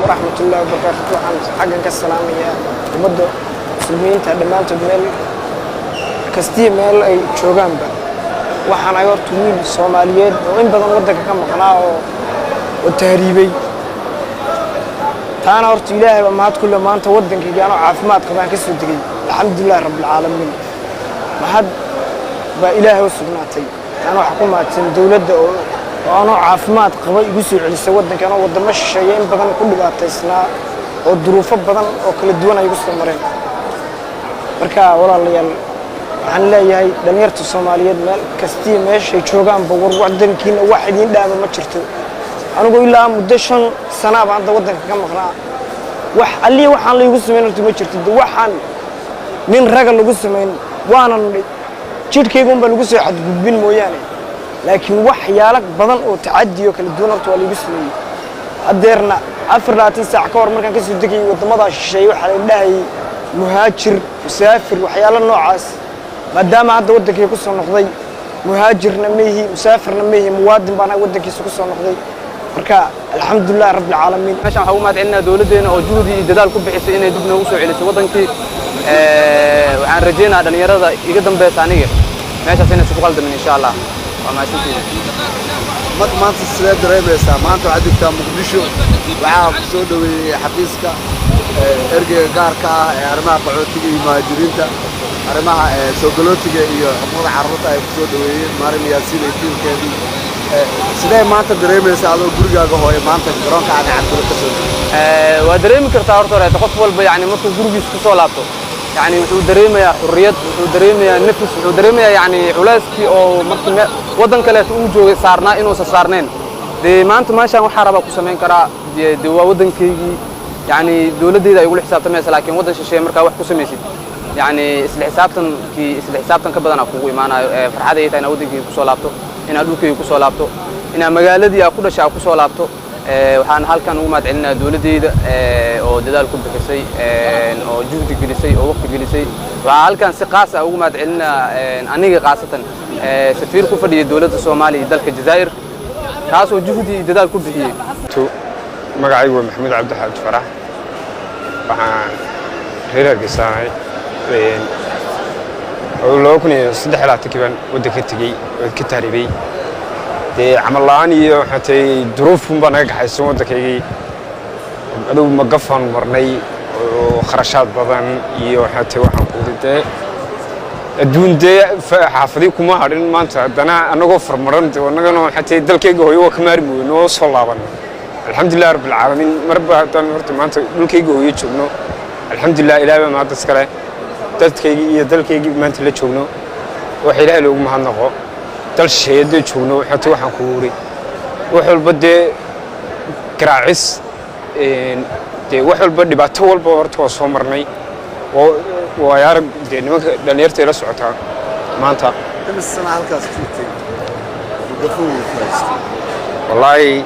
Waraxmatullahi wabarakaatu. Waxaan xaggan ka salaamayaa ummadda Muslimiinta dhammaantood, meel kastii meel ay joogaanba. Waxaan ahay horta wiil Soomaaliyeed oo in badan waddanka ka maqnaa oo tahriibay. Taana horta Ilaahay baa mahad kulle. Maanta waddankayga anoo caafimaad qabaan ka soo degay. Alxamdulilahi Rabbilcaalamiin, mahad baa Ilaahay u sugnaatay. Taana waxaa ku mahadsan dowladda oo anoo caafimaad qaba igu soo celisay waddanka, anoo waddamo shisheeye in badan ku dhibaataysnaa oo duruufo badan oo kala duwan ay igu soo mareen. Marka walaalayaal, waxaan leeyahay dhalinyarta Soomaaliyeed meel kastii meeshay joogaanba, war waddankiina wax idiin dhaama ma jirto. Anigu ilaa muddo 5 sanaa baan hadda waddanka ka maqnaa. Wax allihii waxaan laygu samayn horta ma jirto. De waxaan nin raga lagu samayn waanan jidhkayga unbaa lagu soo xadgudbin mooyaane, laakiin waxyaalo badan oo tacaddi oo kala duwan horta waa laygu sameeyey. Haddeerna 24 saac ka hor markaan ka soo degayay waddamadaa shisheeye, waxaa la dhahayay muhaajir, musaafir, waxyaalo noocaas. Maadaama hadda waddankii ku soo noqday, muhaajirna maihi, musaafirna maihi, muwaadin baan ahay waddankiisa ku soo noqday. Marka alxamdulilah Rabbilcaalamiin. Meeshaan waxaa ugu mahad celinaa dowladdeena oo juhdi iyo dadaal ku bixisay inay dib noogu soo celiso waddankii. Waxaan rajaynayaa dhalinyarada iga dambeysa aniga meeshaas inaysan ku qaldamin, insha Allah. Waa mahadsantihiin. Marka maanta sidee dareemaysaa? Maanta waxaad joogtaa Muqdisho, waxaa ku soo dhoweeyey xafiiska ergeyga gaarka ah ee arrimaha qaxootiga iyo muhaajiriinta, arrimaha soo galootiga iyo xuquuqda carruurta ay ku soo dhoweeyeen Maryam Yaasiin iyo tiimkeedii. Sidee maanta dareemaysaa adoo gurigaaga hooyo maanta garoonka Aadan Cabdulle ka soo degay? Waa dareemi kartaa. Horta horeeto qof walba yani markuu gurigiisa ku soo laabto, yani wuxuu dareemayaa xurriyad, wuxuu dareemayaa nafis, wuxuu dareemayaa yani culayskii oo markii waddan kaleeto uu joogay saarnaa inuusan saarnayn. Dee maanta meeshaan waxaa rabaa ku samayn karaa. Dee waa waddankaygii, yani dowladdeyda ay igula xisaabtamaysa. Laakiin waddan shisheeye markaa wax ku samaysid, yani isla xisaabtankii, isla xisaabtan ka badanaa kugu imaanayo. Farxad ay tahay inaa waddankayga kusoo laabto, inaa dhulkayga kusoo laabto, inaa magaaladii aa ku dhashay aa kusoo laabto. Waxaan halkan ugu mahad celinayaa dowladdeyda oo dadaal ku bixisay, oo juhdi gelisay, oo waqti gelisay. Waxaan halkan si qaas ah ugu mahad celinayaa aniga khaasatan safiir ku fadhiya dowladda Soomaaliya iyo dalka Jazaa'ir, kaasoo juhdi iyo dadaal ku bixiyey. Magacaygu waa Maxamuud Cabdi Xaabdi Farax. Waxaan reer Hargeysaanahay. 2023-kii baan waddanka tegey oo ka tahriibay. Dee camal la'aan iyo waxaa tahay duruufun baa naga gaxaysan waddankaygii. Adugu magafaan marnay oo kharashaad badan iyo waxaa tahay waxaan kuudi dee adduun dee xaafadii kuma hadhin. Maanta haddana annagoo farmaran dee annagana waxaa tahay dalkayga hooyo waa ka maarmi weyno oo soo laaban. Alxamdulilah Rabbilcaalamiin, marba haddaan horta maanta dhulkayga hooyo joogno, alxamdulilah, Ilaah baa mahad iskale. Dadkaygii iyo dalkaygii maanta la joogno, waxa Ilaahay loogu mahadnaqo. Dal shisheeye dee joogno, waxaa tahay waxaan kugu uri wax walba dee garaacis, dee wax walba, dhibaato walba horta waa soo marnay. Waayo arag dee nimanka dhallinyarta ila socotaa maanta. Imise sana halkaas joogtay, magafo wuu ku haystay? Wallaahi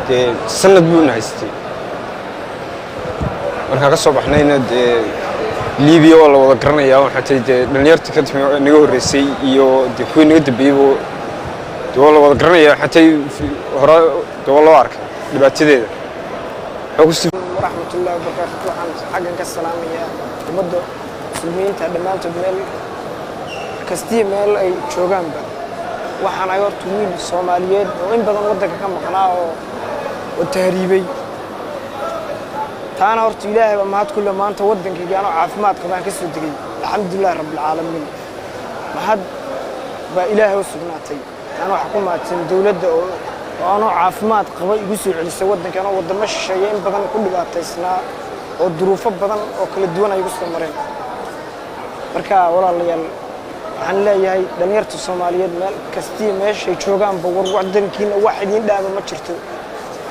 dee sanad buuna haystay. Markaan ka soo baxnayna dee Libiya waa la wada garanayaa. Waxaa tahay dee dhallinyarta ka timi naga horreysay iyo dee kuwii naga dambeeyeyba dee waa la wada garanaya. Waxaa tahay hore dee waa loo arkay dhibaatadeeda. Wuxuu ku Waraxmatullahi wabarakaatu. Waxaan xaggan ka salaamayaa ummadda Muslimiinta dhammaantood, meel kastii meel ay joogaanba. Waxaan ahay horta wiil Soomaaliyeed oo in badan waddanka ka maqnaa oo tahriibay. Taana horta Ilaahay baa mahad kulle. Maanta waddankayga anoo caafimaad qabaan ka soo degay. Alxamdulilahi Rabbilcaalamiin, mahad baa Ilaahay u sugnaatay. Taana waxaa ku mahadsan dowladda oo anoo caafimaad qaba igu soo celisay waddanka, anoo waddamo shisheeye in badan ku dhibaataysnaa oo duruufo badan oo kala duwan ay igu soo mareen. Marka walaalayaal, waxaan leeyahay dhalinyarta Soomaaliyeed meel kastii meeshay joogaanba, war waddankiina wax idiin dhaama ma jirto.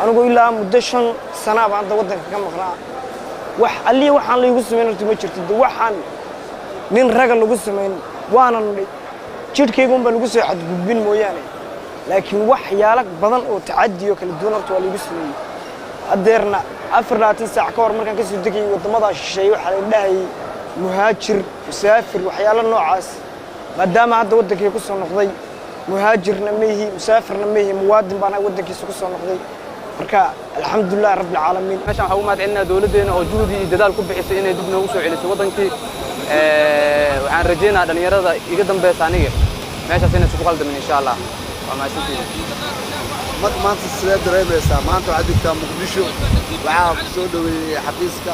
Anigu ilaa muddo 5 sanaa baan hadda waddanka ka maqnaa. Wax allihii waxaan laygu samayn horta ma jirto. De waxaan nin raga lagu samayn waanan jidhkayga unbaa lagu soo xadgudbin mooyaane, laakiin waxyaalo badan oo tacaddi oo kala duwan horta waa laygu sameeyey. Haddeerna 24 saac ka hor markaan ka soo degayay waddamadaa shisheeye, waxaa la dhahayay muhaajir, musaafir, waxyaalo noocaas. Maadaama hadda waddankii ku soo noqday, muhaajirna maihi, musaafirna maihi, muwaadin baan ahay waddankiisa ku soo noqday. Marka alxamdulilahi rabbilcaalamiin. Meeshaan waxaan ugu mahad celinaa dowladdeena oo juhdi iyo dadaal ku bixisay inay dib noogu soo celiso waddankii. Waxaan rajaynayaa dhallinyarada iga dambeysa aniga meeshaas inaysan ku qaldamin, insha Allah. Waa mahadsantihiin. Marka maanta sidee dareemaysaa? Maanta waxaad joogtaa Muqdisho, waxaa ku soo dhoweeyey xafiiska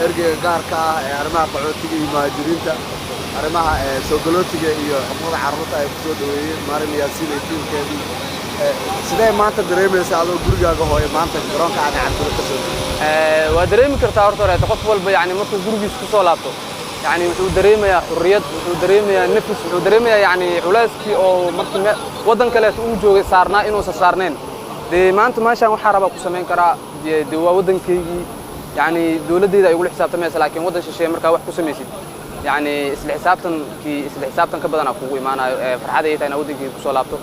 ergeyga gaarka ah ee arrimaha qaxootiga iyo muhaajiriinta, arrimaha soo galootiga iyo xuquuqda carruurta ay ku soo dhoweeyeen Maryam Yaasiin iyo tiimkeedii. Sidee maanta dareemaysaa adoo gurigaaga hooyo maanta garoonka Aadan Cabdulle ka soo degay? Waa dareemi kartaa. Horta horeeto qof walba yani markuu gurigiisa ku soo laabto, yani wuxuu dareemayaa xurriyad, wuxuu dareemayaa nafis, wuxuu dareemayaa yani culayskii oo markii waddan kaleeto uu joogay saarnaa inuusan saarnayn. Dee maanta meeshaan waxaa rabaa ku samayn karaa. Dee waa waddankaygii, yani dowladdeyda ay igula xisaabtamaysa, laakiin waddan shisheeye markaa wax ku samaysid, yani isla xisaabtankii isla xisaabtan ka badanaa kugu imaanayo. Farxad ay tahay inaa waddankeyga kusoo laabto.